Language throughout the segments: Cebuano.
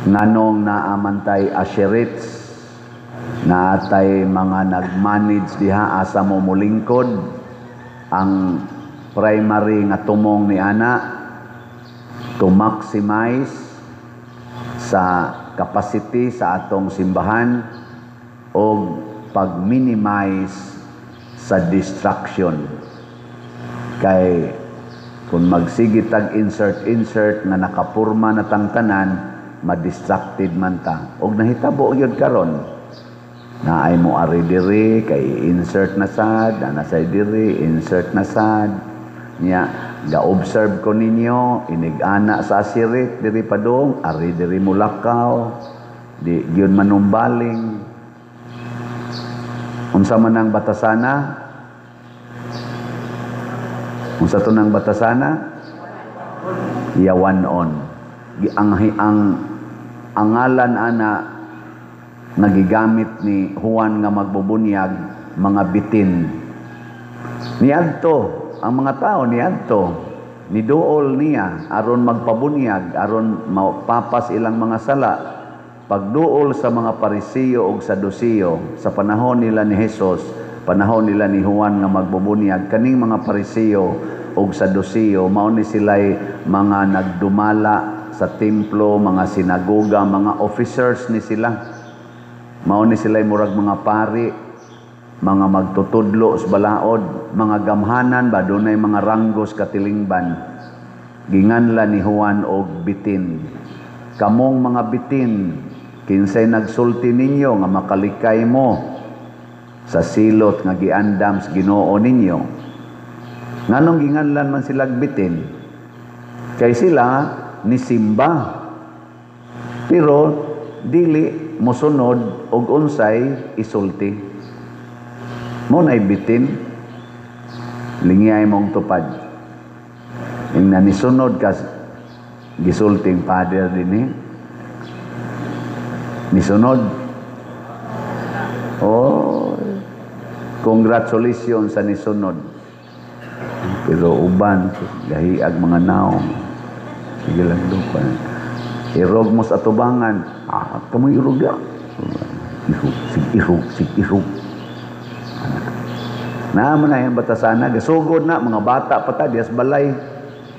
Nganong naa man tay usherates, naatay mga nag-manage diha, asa mo mulingkod? Ang primary nga tumong ni ana, to maximize sa capacity sa atong simbahan o pag-minimize sa distraction. Kay kung magsige tag insert insert nga nakapurma na tang tanan, madistracted man ta. Og nahitabo gyud karon na ay mo ari diri kay insert na sad, na say diri insert na sad. Nya ga-observe ko ninyo, inig-ana sa asirik diri padung, ari diri mulakaw, di gyud manumbaling. Unsa man ang batasana? Unsa to nang batasana? Yawanon. Ang ngalan ana nga gigamit ni Juan nga magbubunyag, mga bitin. Niadto ang mga tao, niadto niduol niya aron magpabunyag, aron mapapas ilang mga sala. Pagduol sa mga Parisiyo og Sadusiyo sa panahon nila ni Jesus, panahon nila ni Juan nga magbubunyag, kaning mga Parisiyo og Sadusiyo mao ni sila'y mga nagdumala sa templo, mga sinagoga, mga officers ni sila. Mao ni sila'y murag mga pari, mga magtutudlo sa balaod, mga gamhanan ba, dunay mga ranggos katilingban. Ginganlan ni Juan og bitin. "Kamong mga bitin, kinsay nagsulti ninyo nga makalikay mo sa silot nga giandam sa Ginoo ninyo?" Nganong ginganlan man sila bitin? Kay sila nisimba, pero dili mosunod og unsay isulti. Mo nay bitin. Lingiyay mong tupad. Ing nanisunod ka gisulting father dinhi. Nisunod. Oh, congratulations sa nisunod. Pero uban, gahiag mga naong. Sige lang dupa. Irog mo sa atubangan. Ah, kamoy irog ya. Irog, sig irog, sig irog. Naman na yung batasana. Gasugod na, mga bata pa ta, dias balay.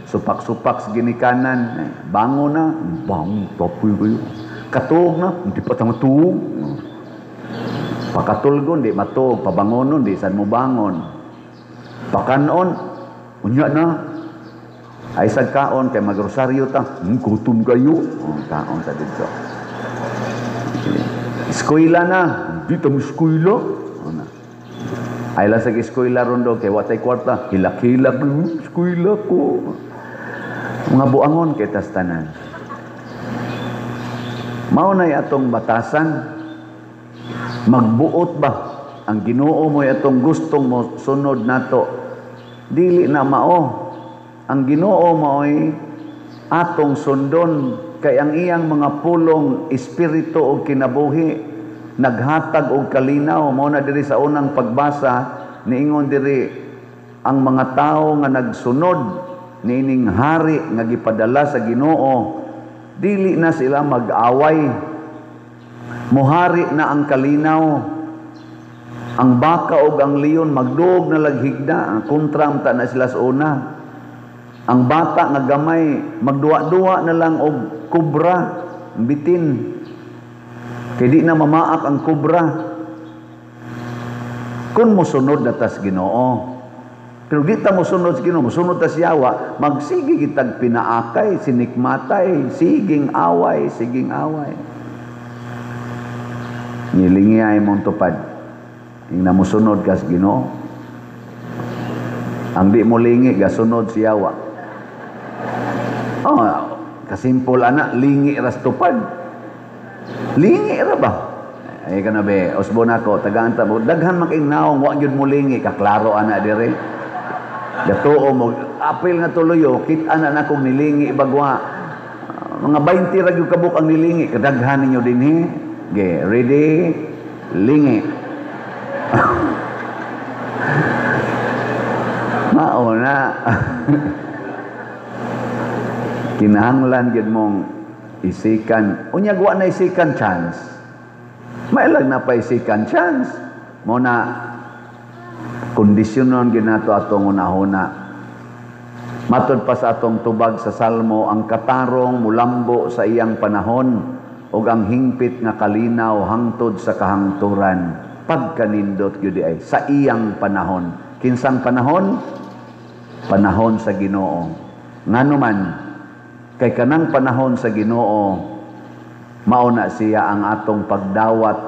Supak-supak sa ginikanan. Eh, bangon na. Bangon, tapoy kayo. Katuog na, hindi pa ta matuog. Pakatulgon, di matuog. Pabangonon, di san mo bangon. Pakanon, unya na. Ay sa kaon, kay magrosaryo ta. Gutom kayo. Oh, kaon sa dito. Eskwela na. Hindi ta mo eskwela. Oh, na. Ay lang sa eskwela rondo, kay watay kwarta. Hilak-hilak, eskwela ko. Mga buangon kay tas tanan. Mao na atong batasan. Magbuot ba ang Ginoo mo atong gustong mo sunod nato? Dili na mao. Ang Ginoo mao'y atong sundon kay ang iyang mga pulong espiritu og kinabuhi, naghatag og kalinaw. Mao na diri sa unang pagbasa, niingon diri ang mga tawo nga nagsunod niining hari nga gipadala sa Ginoo, dili na sila mag-away. Muhari na ang kalinaw. Ang baka og ang leon magduog na laghigda, kontra ta na sila sa una. Ang bata nga gamay magduwa-duwa na lang og kobra, bitin. Kay di na mamaak ang kobra. Kung mosunod na tas Ginoo. Pero di ta mosunod sa Ginoo, mosunod ta sa yawa, magsige kitag pinaakay, sinikmatay, siging away, siging away. Nilingiyay mong tupad. Ing namusunod ka sa Ginoo. Ang di mo lingi, gasunod si yawa. Oh, kasimpol ana, lingi ras tupad. Lingi ra ba? Ay ka na be, usbon ako, tagaan ta mo. Daghan man kay naong, wa gyud mo lingi, kaklaro ana dire. Gatuo mo, apil nga tuloy, kita na na kung nilingi bagwa. Mga 20 ra gyud kabuk ang nilingi, kadaghan ninyo dinhi. Ge, ready? Lingi. Mao na. Kinahanglan gyud mong Isikan. Unya wa na second chance. Mailag na pa second chance. Mo na kondisyonon ginato atong unahuna. Matod pa sa atong tubag sa Salmo, ang katarong mulambo sa iyang panahon ug ang hingpit nga kalinaw hangtod sa kahangturan. Pagkanindot gyud ay sa iyang panahon. Kinsang panahon? Panahon sa Ginoo. Ngano man kay kanang panahon sa Ginoo, mao na siya ang atong pagdawat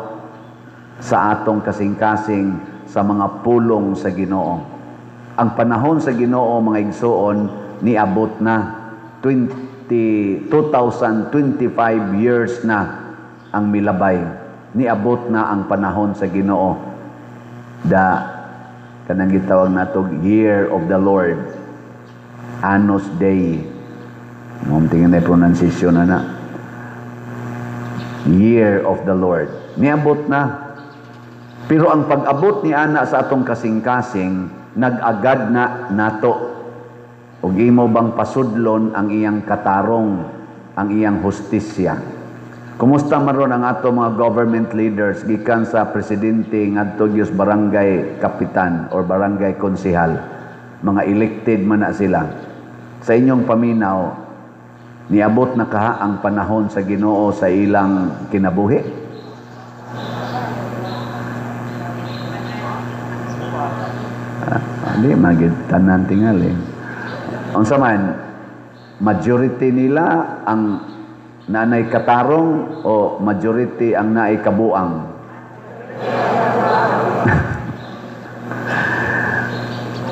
sa atong kasing-kasing sa mga pulong sa Ginoo. Ang panahon sa Ginoo, mga igsoon, niabot na 2025 years na ang milabay. Niabot na ang panahon sa Ginoo. Da kanang gitawag nato Year of the Lord. Annos Dei. Mo tingnan na pronunciation na na. Year of the Lord. Niabot na. Pero ang pag-abot ni ana sa atong kasing-kasing, nag-agad na nato. Ug imo bang pasudlon ang iyang katarong, ang iyang hustisya? Kumusta man ron ang ato mga government leaders gikan sa presidente ngadto gyud barangay kapitan or barangay konsehal? Mga elected man na sila. Sa inyong paminaw, niabot na kaha ang panahon sa Ginoo sa ilang kinabuhi? Di magid tanan tingali. Unsa man majority nila ang naanay katarong o majority ang naay kabuang?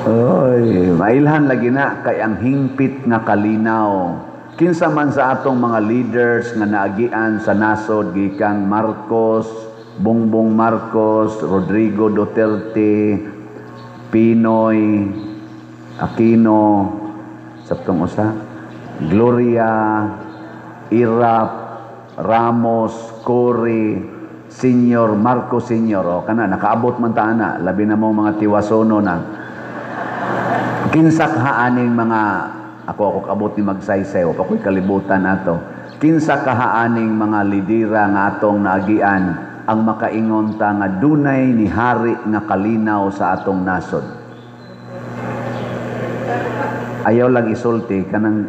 Oy, mailhan lagi na kay ang hingpit nga kalinaw. Kinsa man sa atong mga leaders nga naagian sa nasod gikang Marcos, Bongbong Marcos, Rodrigo Duterte, Pinoy, Aquino, sabtong usa, Gloria, Irap, Ramos, Cory, Senior, Marcos Senior. O kana nakaabot man ta ana, labi na mo mga tiwasono na. Kinsa kahaaning mga ako kabot ni magsaysay o ako'y kalibutan ato. Kinsa kahaaning mga lidira nga atong naagian ang makaingon ta nga dunay ni hari nga kalinaw sa atong nasod? Ayaw lang isulti kanang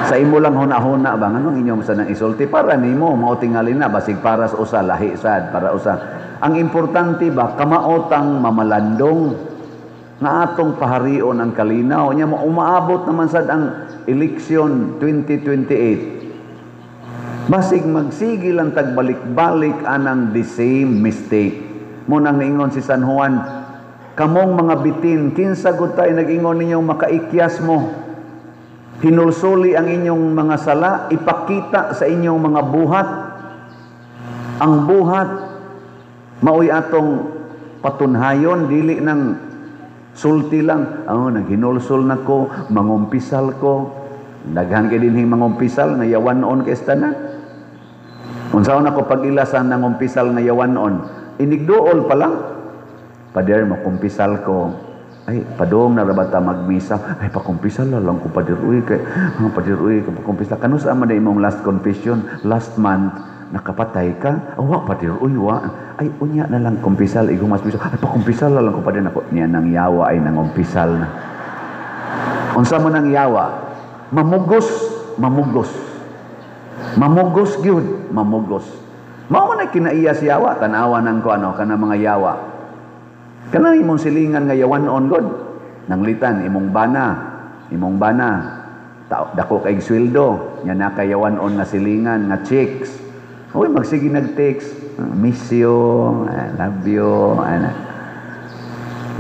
sa imo lang huna-huna ba nganong inyo sa nang isulti para nimo mao tingali na basig para sa usa lahi sad para usa. Ang importante ba kamaotang mamalandong nga atong paharion ang kalinaw nya umaabot naman sad ang eleksyon 2028. Basig magsige lang tagbalik-balik anang the same mistake. Mo nang niingon si San Juan, kamong mga bitin, kinsa gud tay nag-ingon ninyong makaikyas mo? Hinulsuli ang inyong mga sala, ipakita sa inyong mga buhat. Ang buhat maoy atong patunhayon, dili nang sulti lang. Oh, naghinulsol na ko, mangumpisal ko. Daghan kay dinhi mangumpisal nga yawan-on kay tanan. Unsaon ako pag-ila sa nangumpisal nga yawan-on? Inigduol pa lang. Pader, makumpisal ko. Ay, padong na ra ba ta magmisa? Ay, pakumpisal na lang ko, pader. Uy, kay, ah, pader, uy, pakumpisal. Kanus ama na imong last confession? Last month, nakapatay ka? Oh, wa, pader, uy, wa. Ay, unya na lang kumpisal. Igo mas misa. Ay, pakumpisal na lang ko, pader. Nako, niya nang yawa ay nangumpisal na. Unsa mo nang yawa? Mamugos, mamugos. Mamugos gyud, mamugos. Mao man ay kinaiya si yawa, tan-awa nang ko ano kana mga yawa. Kanang imong silingan nga yawan-on god. Nanglitan imong bana. Dako kay sweldo, nya na kay yawan-on nga silingan nga chicks. Uy, magsige nag-text, miss you, I love you, ana.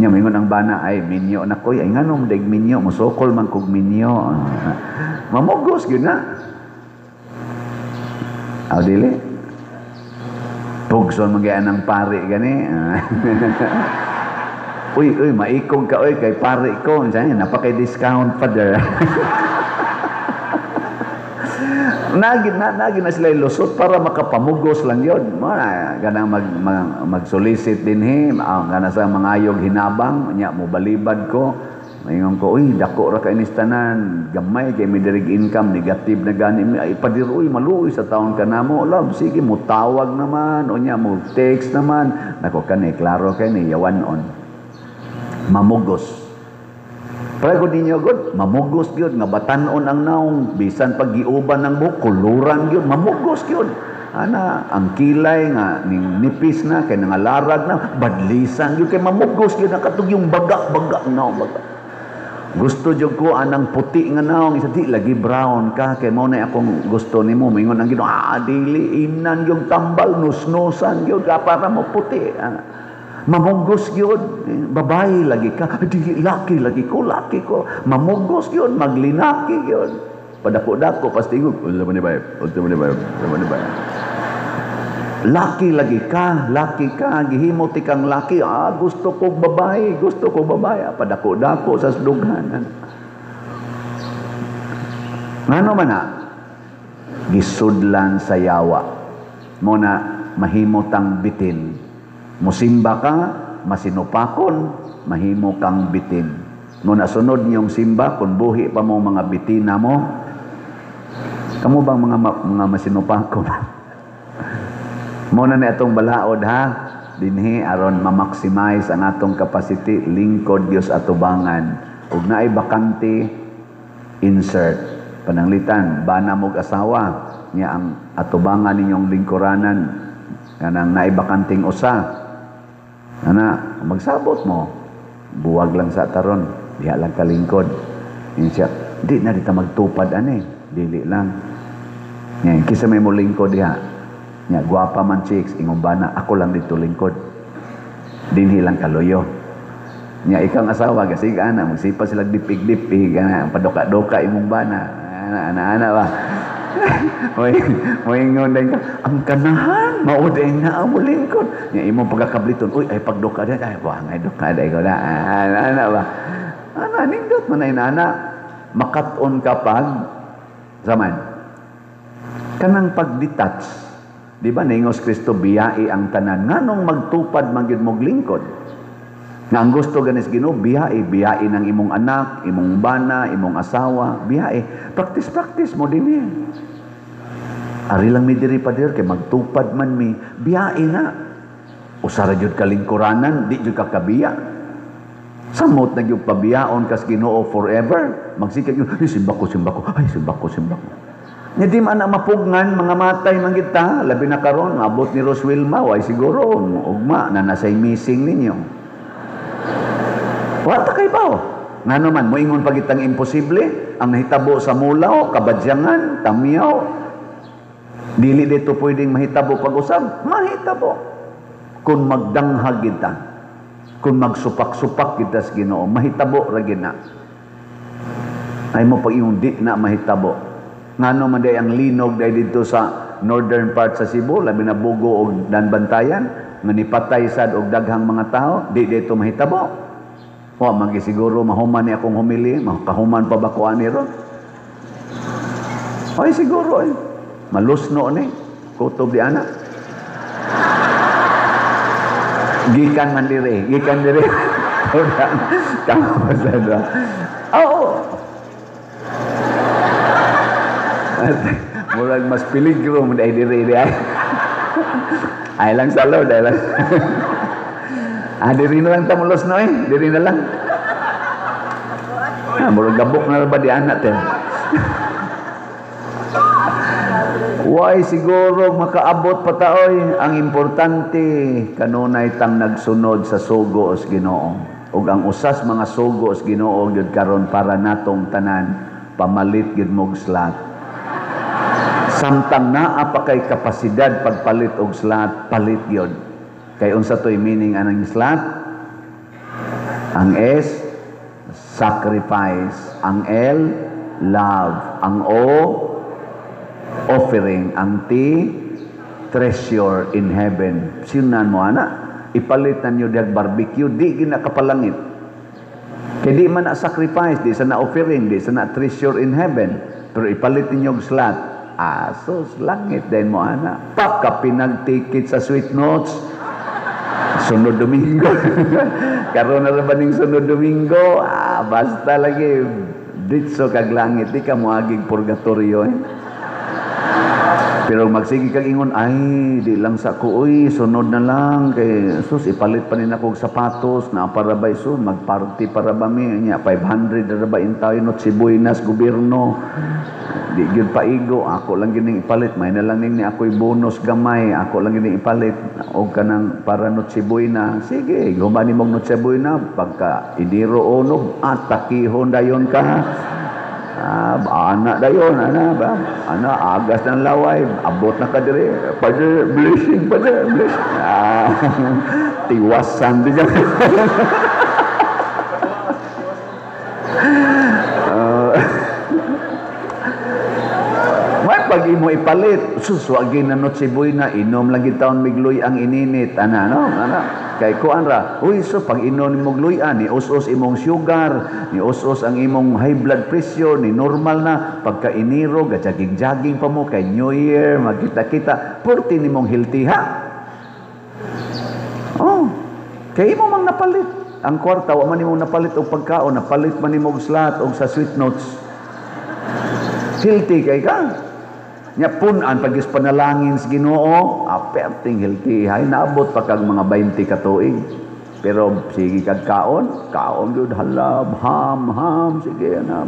Nya mingon ang bana, ay minyo na koy, ay nganong daig minyo, mosokol man kog minyo. Mamugos gyud na. Aw dili. Pugson man gaya ng pari gani. Uy, uy, maikog ka uy kay pari ko. Unsa ni napakay discount father. Nagi na sila lusot para makapamugos lang yun. Mga ganang mag-solicit dinhi, gana sa mga ayog hinabang, nya mo balibad ko. Maingon ko, "Uy, dako ra kay nis tanan, gamay kay mi diri income, negative na gani mi. Ay, pader, uy, maluoy sa taon ka namo, love." Sige, mo tawag naman, o niya, mo text naman. Nako, kani, klaro kay ni, yawan on. Mamugos. Pero ninyo god, mamugos gyud nga batan-on ang naong, bisan pag giuban ang buhok, kuluran gyud, mamugos gyud. Ana, ang kilay nga ning nipis na kay nangalarag na, badlisan gyud kay mamugos gyud na katong yung baga-baga naong baga. Gusto jud ko anang puti nga naong, isa di lagi brown ka kay mao na akong gusto nimo. Mingon ang Ginoo, ah, dili imnan yung tambal, nusnusan gyud ka para mo puti. Ana. Mamugos gyud, babae lagi ka, dili laki lagi ko, laki ko. Mamugos gyud, maglinaki gyud. Padako-dako pastingog, unsa man ni babe? Unsa man ni babe? Unsa man ni babe? Laki lagi ka, laki ka, gihimo ti kang laki, ah, gusto ko babae, gusto ko babae, ah, padako-dako sa dughan. Ngano man na? Gisudlan sa yawa. Mo na mahimo tang bitin. Musimba ka, masinupakon, mahimo kang bitin. Mo na sunod niyong simba, kung buhi pa mo mga bitina mo, kamo bang mga masinupakon? Muna na itong balaod ha, dinhi aron ma-maximize ang atong capacity, lingkod Dios atubangan. Ug naay bakante, insert. Pananglitan, bana mog asawa, niya ang atubangan ninyong lingkuranan, kanang naay bakanting usa. Ana, magsabot mo, buwag lang sa taron, diha lang kalingkod. Yun siya, di na dita magtupad ani, dili lang. Ngayon, kisa may mo lingkod diha. Nya, gwapa man chicks, ingon bana, ako lang dito lingkod. Dinhi lang kaluyo. Nya, ikang asawa, kasi ana, magsipa sila dipig-dipig, ana, padoka-doka imong bana. Ana, ana, ana ba? Moingon din ka, ang kanahan, mauday na ang lingkod. Nya, imong pagkakabliton, uy, ay pagdoka din, ay, buwang, ay doka, ay ko na, ana, ana ba? Ana, nindot man ay nana, makat-on ka pag, zaman, kanang pag-detach. Di ba, ningos Kristo, biyai ang tanan. Nganong magtupad man gyud mog lingkod? Nga ang gusto ganis Ginoo, biyai, biyai ng imong anak, imong bana, imong asawa, biyai. Practice, practice mo din eh. Ari lang mi diri pa dir, kay magtupad man mi, biyai na. Usara jud ka lingkuranan, di jud ka kabiya. Samot na gyud pabiyaon kas Ginoo forever. Magsikag yun, ay simba ko, simba ko, ay simba ko, simba ko. Nga di man na mapugngan, mga matay man kita, labi na karon, abot ni Roswilma, way siguro, ugma, na nasay missing ninyo. Wala ta kay bao. Ngano man, moingon pa kitang imposible, ang nahitabo sa Mulaw, Kabadyangan, Tamiyaw, dili dito pwedeng mahitabo pag-usab, mahitabo. Kung magdanghag kita, kung magsupak-supak kita sa Ginoo, mahitabo ra gina. Ay mo pag iyong di na mahitabo. Ngano man day ang linog day dito sa northern part sa Cebu, labi na Bugo og Danbantayan, nga nipatay sad og daghang mga tao, di dito mahitabo. Wa man gisiguro mahuman ni akong humili, makahuman pa ba ko ani ron? Ay siguro ay malusno ni kutob di ana. Gikan man dire, gikan dire. Kamo sa do. Oo. Murag mas peligro mo dai dire di ay. Ay lang sa Lord, ay lang. Ah, diri na lang ta mulos no eh, diri na lang. Ah, murag gabok na ba di anak te. Why siguro makaabot pa taoy, ang importante kanunay tang nagsunod sa sugo os Ginoo. Ug ang usas mga sugo os Ginoo gyud karon para natong tanan, pamalit gyud mog slot. Samtang naa pa kay kapasidad pagpalit og slot, palit gyud. Kay unsa toy meaning anang slot? Ang S, sacrifice. Ang L, love. Ang O, offering. Ang T, treasure in heaven. Sinan mo ana, ipalit na niyo diag barbecue, di ginakapalangit. Kay di man na sacrifice, di sa na offering, di sa na treasure in heaven. Pero ipalit ninyo og slot. Asos, langit din mo ana. Pagka pinagtikit sa sweet notes, sunod Domingo. Karon na ba ning sunod Domingo? Basta lagi ditso kag langit, di ka moagig purgatorio eh. Pero magsige kag ingon, "Ay, di lang sa ko, uy, sunod na lang, kay, sus, ipalit pa ni nako og sapatos, na para ba, sus, magparty para ba mi, nya, 500 na ba intayo, Noche Buenas, gobyerno, di gyud paigo, ako lang gining ipalit, may na lang ning ni ako'y bonus gamay, ako lang gining ipalit, og kanang para Noche Buena." Sige, human nimong Noche Buena, pagka Enero 1, atakihon dayon ka. Ah, ana dayon, ana ba? Ana agas ng laway, abot na ka dire. Father, blessing, Father, blessing. Ah, tiwasan din yan. May pag imo ipalit, sus, wag na Noche Buena, inom lang gid taon migluy ang ininit, ana, no? Ana. Kay kuan ra, uy, so pag inom nimo gluyan, ni us-us imong sugar, ni us-us ang imong high blood pressure, ni normal na, pagka Enero, gajaging-jaging pa mo, kay New Year, magkita-kita, purti nimong healthy ha. Oh, kay imo mang napalit. Ang kwarta, wa man nimong napalit og pagkaon, napalit man nimo og slot og sa Sweet Notes. Healthy kay ka. Nya punan pag panalangin sa Ginoo, aperting healthy hay naabot pa kag mga 20 ka tuig. Pero sige kag kaon, kaon gyud halab, ham, ham, sige ana.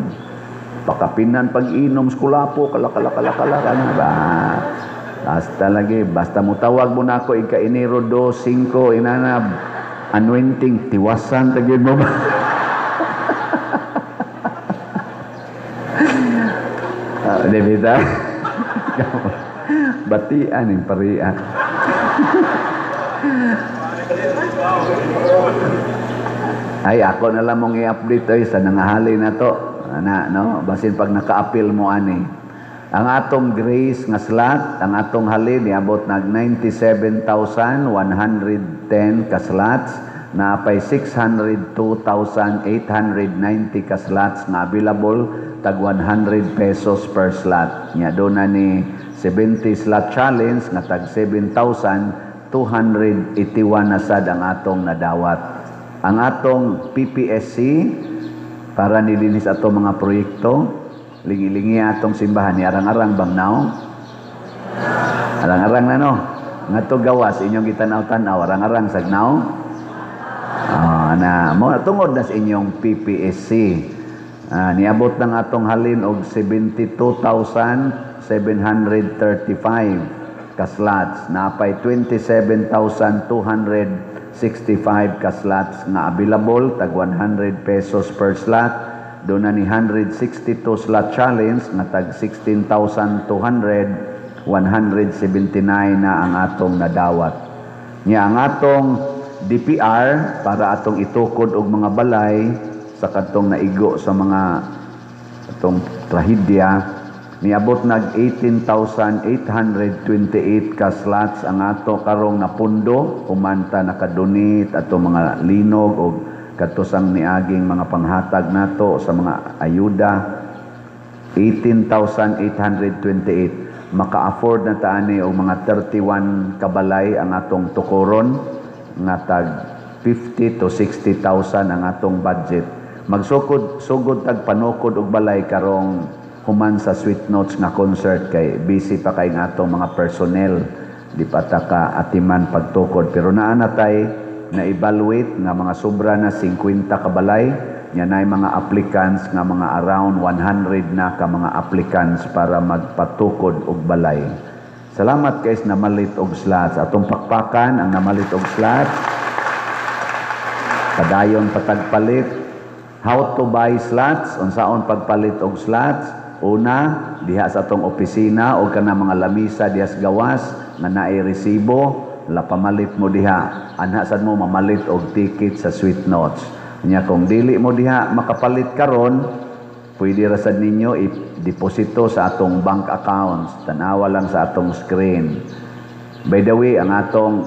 Pakapinan pag inom sa kulapo, kala kala kala kala kana ba. Basta lagi, basta mo tawag mo nako ika Enero 2, 5 inana anointing tiwasan ta gyud mo ba. Di ba? Batian yung parian. Ay, ako na lang mong i-update ay sa nangahali na to. Ana, no? Basin pag naka-appeal mo ani. Ang atong grace nga slot, ang atong halin niabot nag 97,110 ka slots, napay 602,890 ka slots nga available, tag 100 pesos per slot. Nya do na ni 70 slot challenge nga tag 7,281 na sad ang atong nadawat. Ang atong PPSC para nilinis ato mga proyekto, lingi-lingi atong simbahan ni arang-arang bang naong? Arang-arang na no. Ngadto gawas inyong gitanaw-tanaw, arang-arang sag naong. Oh, na mo tungod na sa inyong PPSC. Niabot ng atong halin og 72,735 ka slots, napay 27,265 ka slots nga available, tag 100 pesos per slot. Doon na ni 162 slot challenge nga tag 16,200, 179 na ang atong nadawat. Nya ang atong DPR para atong itukod og mga balay sa kadtong naigo sa mga atong trahedya, niabot nag 18,828 ka slots ang ato karong napundo humanta nakadonate ato mga linog og kadto sang niaging mga panghatag nato sa mga ayuda. 18,828 maka-afford na ta ani og mga 31 kabalay ang atong tukoron nga tag 50 to 60,000 ang atong budget. Magsugod sugod tag panukod og balay karong human sa Sweet Notes nga concert kay busy pa kay nga atong mga personnel, di pa ta ka atiman pagtukod, pero naa na tay na evaluate nga mga sobra na 50 kabalay. Nya nay mga applicants nga mga around 100 na ka mga applicants para magpatukod og balay. Salamat guys namalit og slots. Atong pakpakan ang namalit og slots. Padayon patagpalit. How to buy slots? Unsaon pagpalit og slots? Una, diha sa atong opisina o kana mga lamisa diha sa gawas nga naay resibo, la pamalit mo diha. Anha sad mo mamalit og ticket sa Sweet Notes. Nya kung dili mo diha makapalit karon, pwede ra sad ninyo i-deposito sa atong bank accounts. Tanawa lang sa atong screen. By the way, ang atong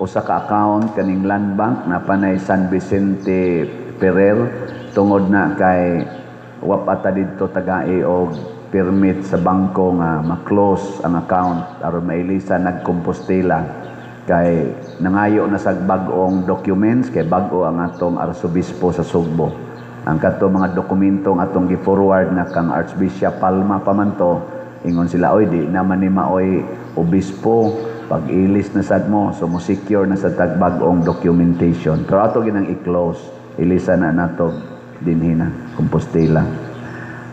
usa ka account kaning Land Bank na panay San Vicente Ferrer, tungod na kay wa pa ta didto tagae og permit sa bangko nga ma-close ang account aron mailisa nagkompostela, kay nangayo na sag bag-ong documents kay bag-o ang atong arsobispo sa Sugbo. Ang kato mga dokumento nga atong gi-forward nga kang Archbishop Palma pa man to, ingon sila, "Oy, di naman ni maoy obispo, pag-ilis na sad mo." So mo secure na sa tag bag-ong documentation, pero ato ginang i-close, ilisa na nato dinhi na Compostela.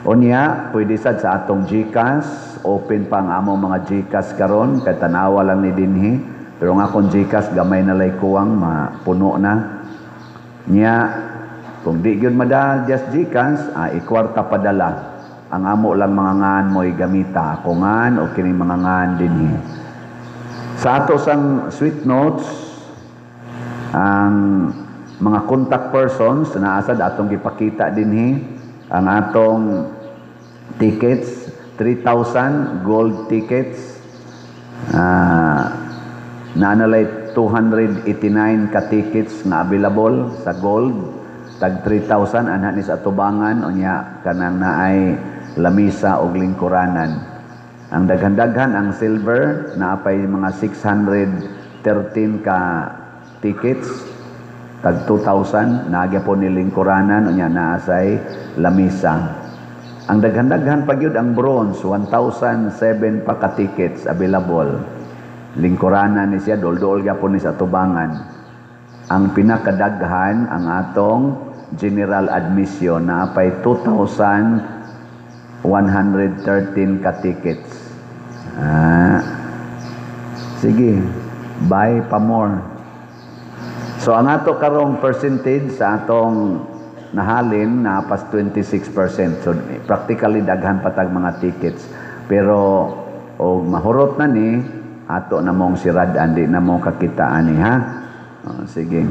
Unya, pwede sad sa atong GCash. Open pa ang among mga GCash karon kay tanawa lang ni dinhi. Pero nga akong GCash gamay na lay kuwang, mapuno na. Nya, kung di gyud madal just GCash, ikwarta padala. Ang amo lang mga ngan mo'y gamita. Ako ngan o kining mga ngan dinhi. Sa ato sang sweet notes, ang mga contact persons na asad atong gipakita dinhi, ang atong tickets, 3,000 gold tickets, naa na lay 289 ka tickets nga available sa gold, tag 3,000 anha ni sa atubangan, unya kanang naay lamisa og lingkuranan. Ang daghan-daghan ang silver, naapay mga 613 ka tickets, tag 2,000, naa gyapon ni lingkuranan, unya naa say lamisa. Ang daghan-daghan pa gyud ang bronze, 1,007 pa ka tickets available. Lingkuranan ni siya, dol-dol gyapon ni sa tubangan. Ang pinakadaghan ang atong general admission, naapay 2,113 ka tickets. Sige, buy pa more. So ang ato karong percentage sa atong nahalin napas 26%. So practically daghan pa tag mga tickets. Pero og mahurot na ni ato na mong sirad-an, di na mo kakita ani, ha. Oh, sige.